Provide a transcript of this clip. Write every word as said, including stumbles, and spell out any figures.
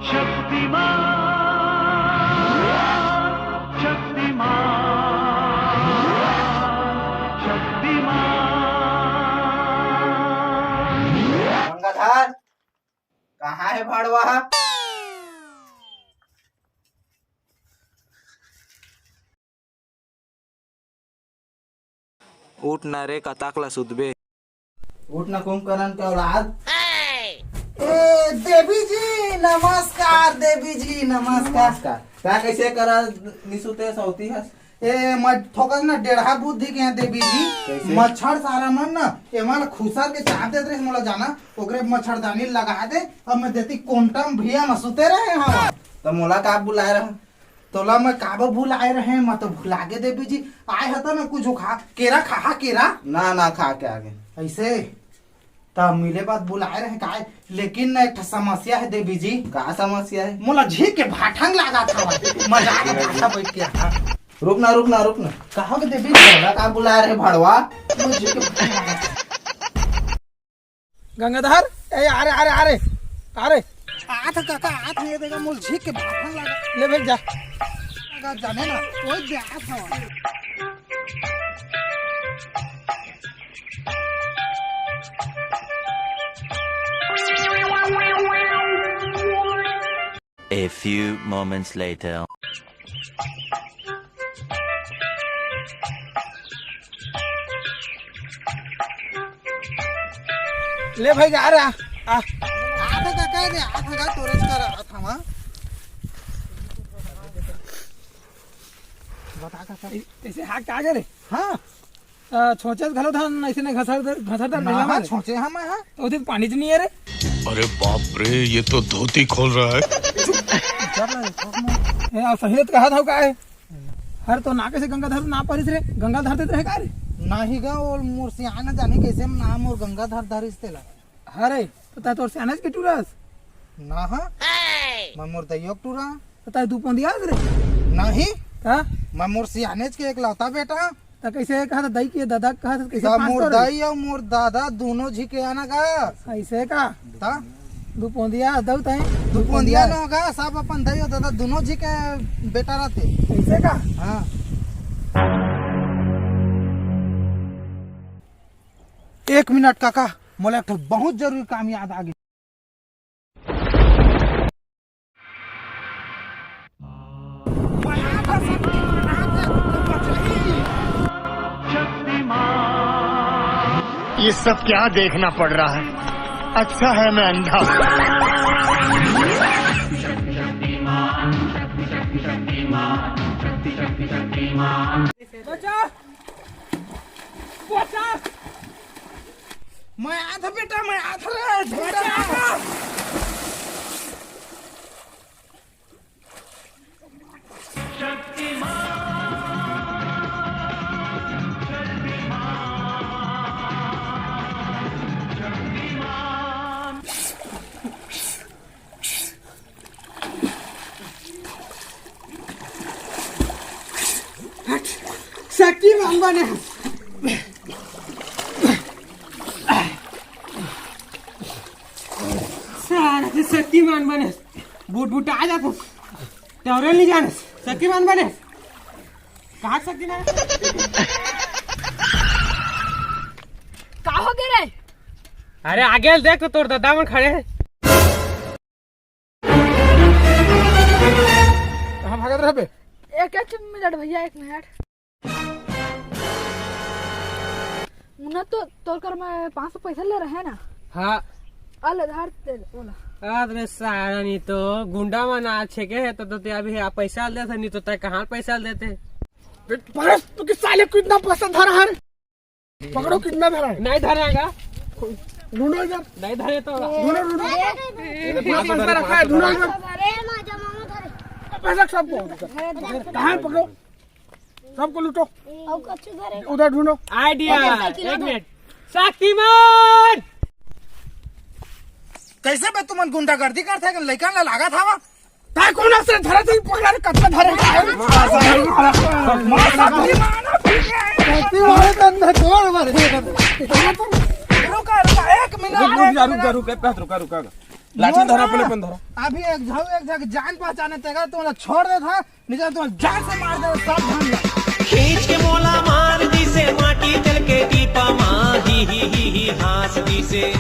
शक्तिमान, शक्तिमान, शक्तिमान। गंगाधर, कहाँ हे भड़वा? उठ ना रे, कताक ला सुतबे। उठ ना कुंभकर्ण के औलाद। ए, देवी जी, नमस्कार, देवी जी, नमस्कार। नमस्कार। का, कैसे करा निसुते सौती हस? ए, मैं थोकस ना डेढ़ा बुद्धि के हैं, देवी जी। कैसे? मच्छर सारा मन ना, एमा ला खुसर के चाप देत रहे, मोला जाना, ओकरे मच्छरदानी लगा दे, अब मैं देती कोंटा म भुइयां म सुते रहे हवा। त मोला का बुलाए रहा? तोला मैं काबर भुलाए रहे, मैं तो भुला गे देवी जी। आए हता ना कुछ खा, केरा खा, हा, केरा। ना, ना, खा के आगे। ऐसे? त मिले बाद बुलाए रहे काय, लेकिन ना एक ठो समस्या हे देवी जी। का समस्या हे? मोला झीक के भाठंग लागा था, मजाक भाषा बैठ के। हाँ। रुक ना, रुक ना, रुक ना। कहो के देवी जी? तोला का बुलाए रहे भड़वा? मोला झीक के भाठंग लागा था। गंगाधर, ए, अरे, अरे, अरे, अरे। आत काका, आत नहीं देगा, मोला झीक के भाठंग लागा। ले भाई, जा। का जाने ना, कोई दे आत हवा। A few moments later. ले भाई, जा रहा। आ। आधा का कह दे, आधा का तोरे कर, आधा मा। बता का कर। ऐसे हाथ का करे? हाँ। अ, छोंचे घलो धान ऐसे ने घसर दे, घसर दे ना, ढीला हाँ, मारे। छोंचे हाँ, मैं हाँ। तो उधर पानी च नहीं है रे। अरे बाप रे, ये तो धोती खोल रहा है। चल रहा है, ए, आ, सही त कहा था का है? हर तो ना कैसे गंगाधर ना परिस रे, गंगाधर देत रहे का रे? नाही गा, वो मोर सियाना जानी कैसे नाम और गंगाधर धरिस तेला। हरे, तो तै तोर सियानेच के टूरस? ना हा। मैं मोर दइयो के टूरा। तो तै दू पोंदियास रे? नहीं। का? मैं मोर सियानेच के एकलौता बेटा। त कैसे कहा था दई के दादा कहा था कैसे त पास मोर कर? दई अउ मोर दादा दोनों झी के आना का। ऐसे का? त? दू पोंदिया दऊ तै? दू पोंदिया न होगा, सब अपन दई अउ दादा दोनों झी के बेटा रहते। ऐसे का? हाँ। एक मिनट काका, मोला एक ठो बहुत जरूरी काम याद आ गे। ये सब क्या देखना पड़ रहा है? अच्छा है मैं अंधा हूँ। बचा! बचा! मैं आया था बेटा, मैं आया था रे, बेटा। शक्तिमान बने। सारा तो शक्तिमान बने। बुट बुट आ जाता। टवरल नहीं जाने। शक्तिमान बने। कहाँ शक्तिमान? का हो गया रे? अरे आगे देख तो तोर दादा मन खड़े हैं। कहाँ भागत रहबे? एक, एक मिनट भैया, एक मिनट। मुन्ना, तो तोर कर में पाँच सौ पैसा ले रहे हैं ना? हाँ। आ ले, धर तेल, बोला। अरे सारा, नहीं तो गुंडा मन आ छेके है, तो, तो ते अभी आप पैसा लेते, नहीं तो ते कहाँ पैसा लेते? बस, तू किस साले को इतना पैसा धरा है? पकड़ो, कितना धरा है? नहीं धरेगा। ढूंढो इधर। नहीं धरे तो। ढूंढो, ढूंढो। इतना पैसा रखा है, ढूंढो इधर। पैसा सबको। कहाँ है, पकड़ो। सबको लूटो। उधर ढूंढो। आइडिया। एक मिनट। शक्तिमान। कैसे बे तुमन गुंडागर्दी करथे? लइका ला लागा था वा। ताय कोन से धरे थे पकड़ा रे, कत्ता धरे? मार सकती माना, ठीक है। कत्ती मारे तन में तोड़ मारे। रुका, रुका, एक मिनट, रुक जा, एक रुक जा, मिनट। रुक जा, रुक, रुक, रुक, रुक। लाठी मोर धरा, ना, पहले अपन धरा। अभी एक झऊ एक झक जान पहचाने तेगा, तो छोड़ दे था, नहीं तो तुम जान से मार दे, सब जान ले। खींच के मोला मार दिसे, माटी चल के टीपा मा ही ही ही ही हाँस दिसे।